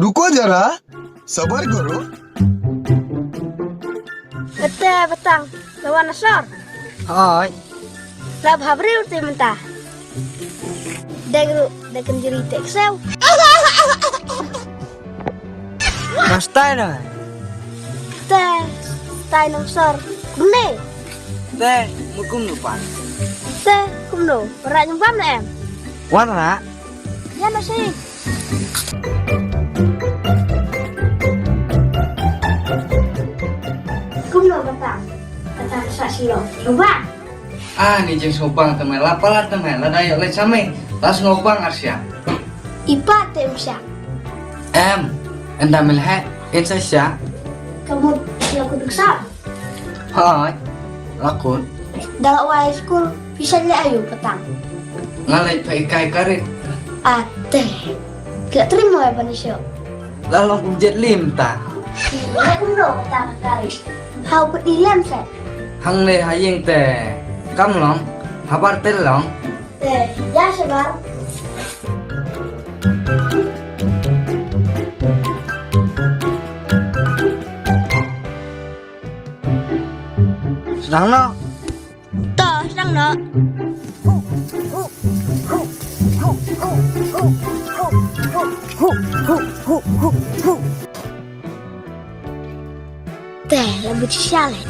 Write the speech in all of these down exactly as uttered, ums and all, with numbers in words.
रुको जरा, सबर करो। Kata batang, lawan asor. Hoi. La bha briew te mynta. Dek ru, dek kan jiri tek sew. Mas tai na. Te, tai nong sor. Kumne. Te, mukum lupan. Te, kumno. Para nyumbam na em. Wan na. Ya na si. Kumno batang. Kata sa silo. Coba. Ah, ni jing sngewbang te me, la palat te me, lada ïoh leit sha me, la sngewbang arsya. I pa te im sha. Em, ynda me lehek, in sa sha. Ka mut la kut duksa. Hoi, la kut. Da la wai skul, phi sa leh aïu patang. Nga leit pha ikai karit. Ate. Ki la trim mo ban isyo. La long kum jet lim ta. Ki la kum no ta karit. Hau put di lem se. Hangne ha ïing te kam long, habar te long. Te, ïa shabar. Sdang noh. To, sdang noh. Te, la bit shaleh.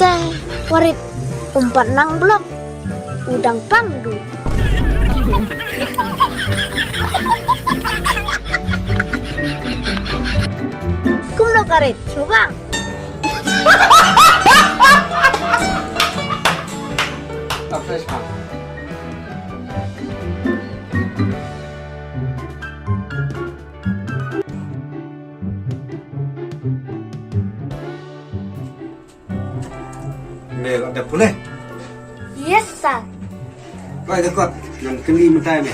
Te, warit, um pat nang blok. U dang pang du. Kumno karit, sngewbang. Me la dep pule. Yes, sir. Koi da kot, ngan kylli mynta me.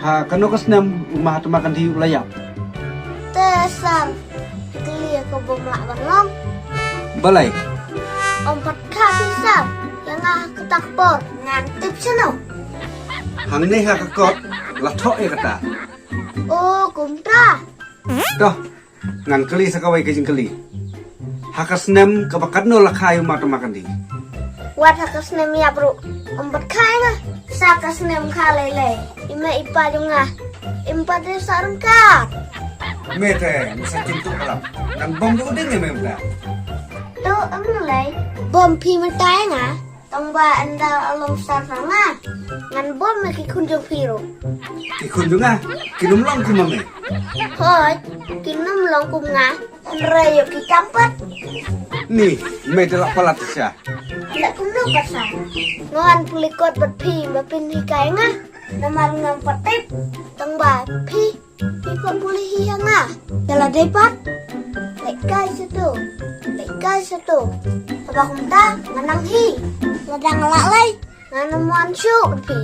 Ha kano ka snem u Mahatma Gandhi u la ïap? Te sir, kylli ïa ka bym lah ban long. Balei? Ym pat kha phi sir, ïa nga ha kata ka por ngan tip shano. Hangne ha ka kot la thoh ïa kata. O kumta. To, ngan kylli sa kawei ka jingkylli. Ha ka snem kaba katno la kha ïa u Mahatma Gandhi? Wat ha ka snem ïap ruh ym pat kha ïa nga. Sa ka snem kha lei lei. I mei i pa jong nga im pat ïa sa ryngkat. Me te, me sa kyntu alam. Ngan bom du ding ïa me mynta. To ym lei. Bom phi mynta ïa nga. Tang ba ynda long sar na nga, ngan bom ïa ki khun jong phi ruh. Ki khun jong nga kin ym long kum ma me. Hooid, kin ym long kum nga. Hynrei ïoh ki tam pat. Ni, me te la palat shisha. La kumno pat sir? Nga wan pule kot bad phi ba phin hikai nga. Namar ngam pat tip. Tang ba phi Phi pat pule hi ha nga. Te la dei pat. Leit kai sha tu. Leit kai sha tu. Haba kumta nga nang hi. Lada nga lah lei, ngan ym wan shuh bad phi.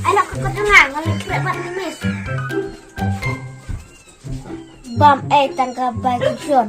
Ai la ka kot jong nga, nga leit khreh bad miss. Bam ei tang ka bai ka shon.